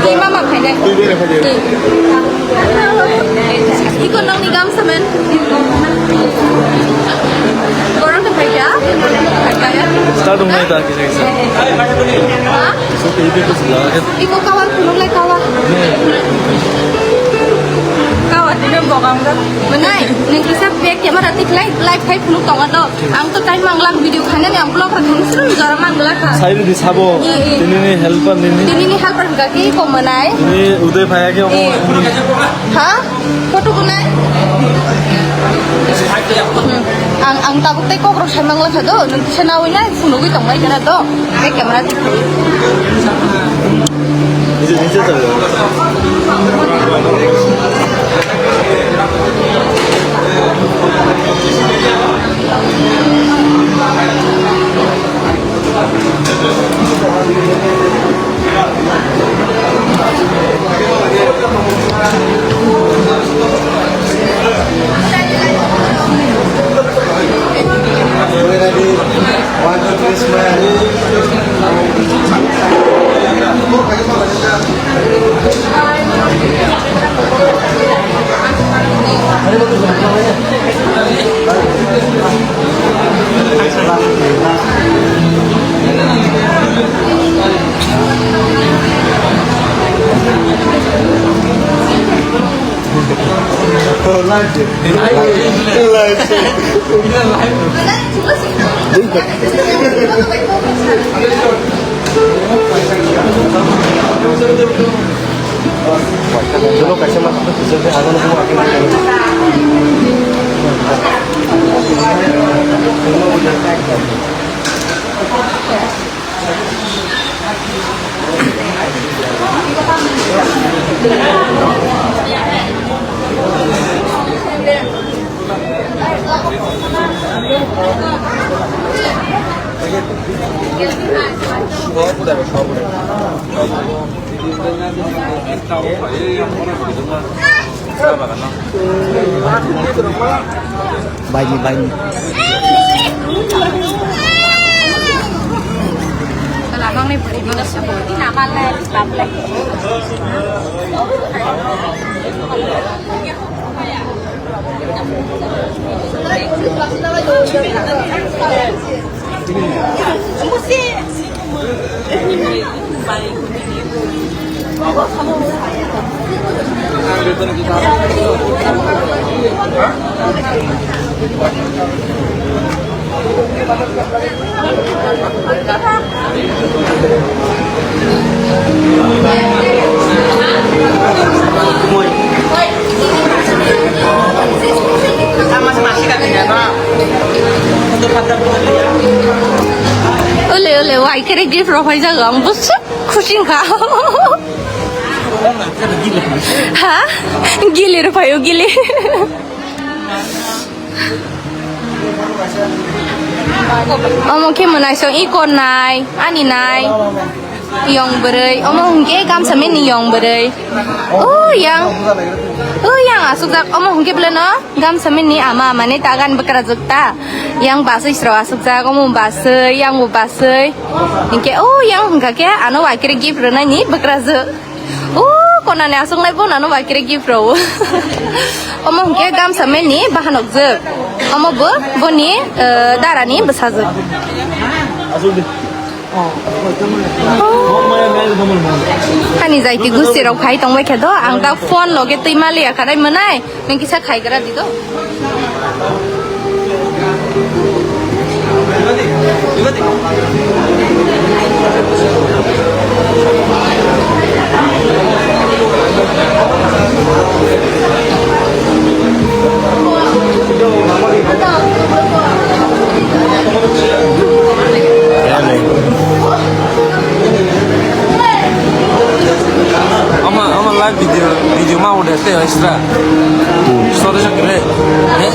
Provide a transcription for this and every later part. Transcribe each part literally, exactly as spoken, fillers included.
Twi mama phainai. Twi bere phainai. Twi. Iko nongni gamsa men. Borok no phaikha. Phaikha ya. Start wngnai ta kisa kisa. Ha? Iko kawan phunuk lai kawa. Kawa tino bokang da. Mwnai, nung kisa back camera tik lai, live khai phunuk tongo no. Ang to time manglak video khainani ang vlog rok khainani srung jora manglak kha. Sai rwdi sabo. Ye, ye. Tinini helper nini. Tinini helper hwnkha khe iko mwnai. Tini Uday phaiya khe omo. Ye. Ha? Photo kunai? Hmm. Ang, ang tabuk tei kok rok sai manglak kha do. Nung kisa nawi nai phunugwi tongbai khe na do. Tei camera. Baini, baini. Ole, ole, wai kere gift rok phai jago, ang bwswk khusi wngkha. Ha? Gili rw phaio, gili. Omo khe mwnaisong iko nai, ani nai. Yong bwrwi, omo hwnkhe gamsa mini yong bwrwi. O yang, o yang asukjak, omo hwnkhe belai no gamsa mini ama, mane tagan bwkrajwk ta. Yang baswi sro asukjak, omo baswi, yang bo baswi. Hinkhe o yang hwnkha khe ano waikre gift rwnaini bwkrajwk. O konani asuknai bo nano waikre gift rw. Omo hwnkhe gamsa mini bahanokjwk. Omo bo boni, eh, darani bwsajwk. Hani jaiti gusti rok khai tongbai khe do, ang ta phone loge twi maliya khanai mwnai, nung kisa khaigra di do. Ama, ama live video, video ma udah teh extra. Story sa kere. Eh?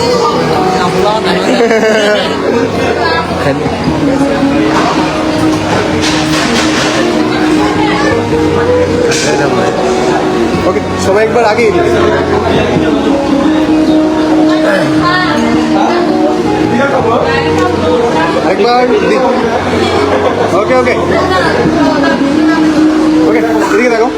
Okay, সবাই একবার আগে এদিকে। আরেকবার এদিকে। Okay, okay. এদিকে তাকাও।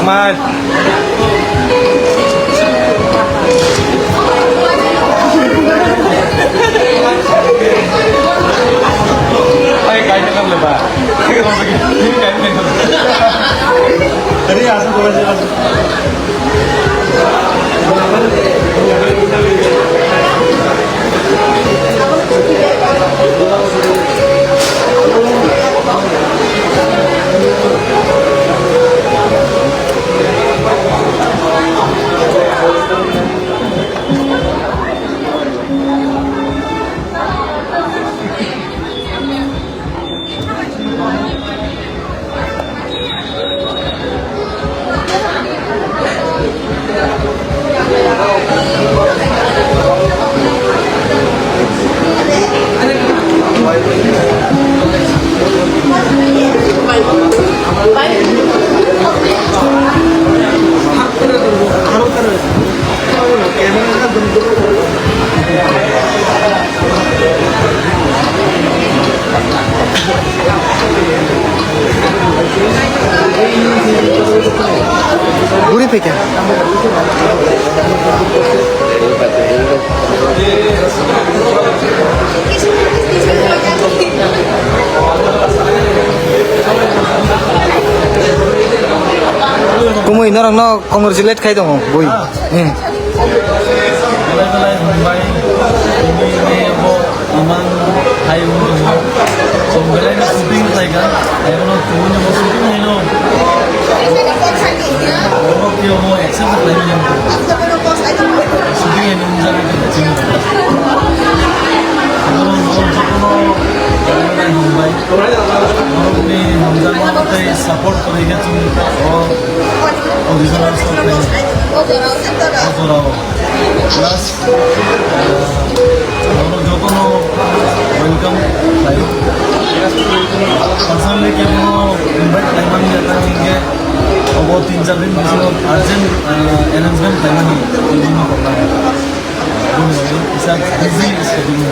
Smile. Tadi asal, asal. Buri phaikha. Kumui norokno congratulate khai tongo bui. Eh. Belai belai hambai, tini ni bo imang hai wng tongo. Chwng belai no shooting khlai kha, ebono tubui no bo shooting hai no. Oro khe bo accept khlai manya. Shooting hai no wng jak kha chini. Ebono norok jotono belai belai hambai. Norokni hamjakma tei support kwrwi khe chwng o audition o sok khlai. O jorao. Plus, ah, norok jotono welcome khlaio. Personally kebono invite khlaimani ya, tamo hinkhe obo tin char din bisingo urgent, ah, arrangement khlaimani, tini ni koknai. Aboni bagwi kisa busy schedule ni.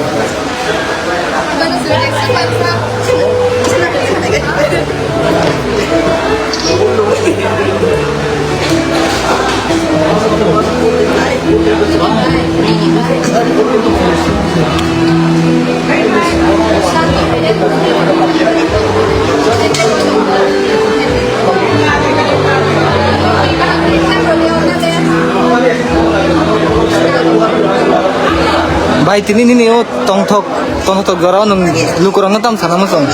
Bai, tini nini o tongthok, tongthok jora o nwng lukurokno tam sana muchung.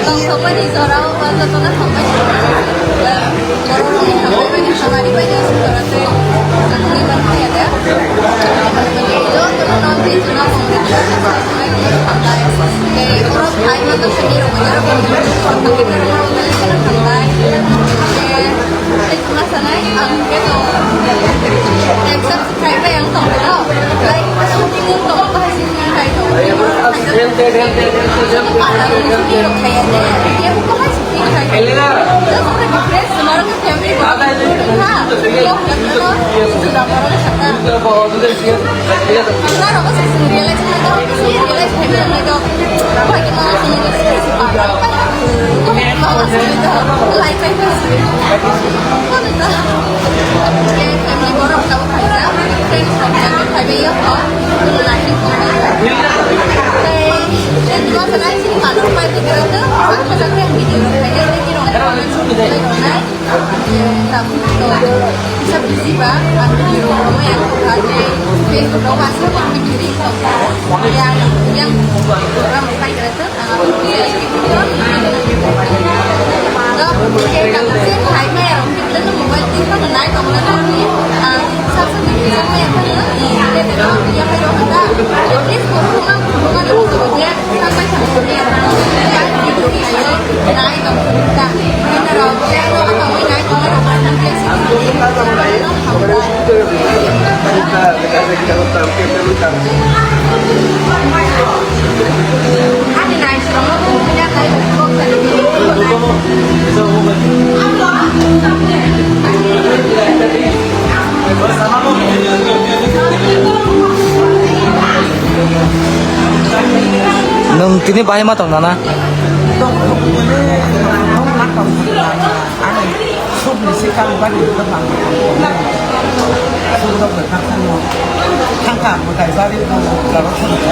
Tongthokmani jorao ba jotono hambai. Borokni hambai bai hamari bai joto jora tei hambai bai kaya de. Jotono non tei chuna hambai. Tei borok hai ma tongthokni rok hambai. Tei chuna sanai ang kebo exam Khai bai ang tong kha, like, shooting wng tong kha, shooting khai tong kha. Health, health, health, health, health. Shooting rok khai ya de. Ye bu ko hai shooting khai. Just for the difference, tomorrow the family ko ha. Ko ha, no, sudah baru dah kata. Kita bawa tu dia, dia, dia. Kita rasa sih realize mana tahu, sih realize family mana tahu. Bagi mana sih realize sih apa? Like, like, family borok tabuk kaisa, friends rok tabuk phaibai ya, oh, tei, tei, tei, tei, video rok khainai, tei, tei, rok khainai. Tabuk to kisa busy ba, ang video rok mai ang kha, tei Facebook rok aswk ang video ring tong kha. Yang, yang program rok kaigra thwk, ang abo video ring tong kha. Tei kaisa hai mai ang video no mobile twi phano nai tong na nai, ang sab sab video mai ang phano, tei tei rok yaphai rok kha. At least borok no, borok no, Nwng tini bahai ma tong nana? Ani sukni sikang bani bwkhang sukdok bai khakchangno thangkha mwtai bari no jaro thangkha.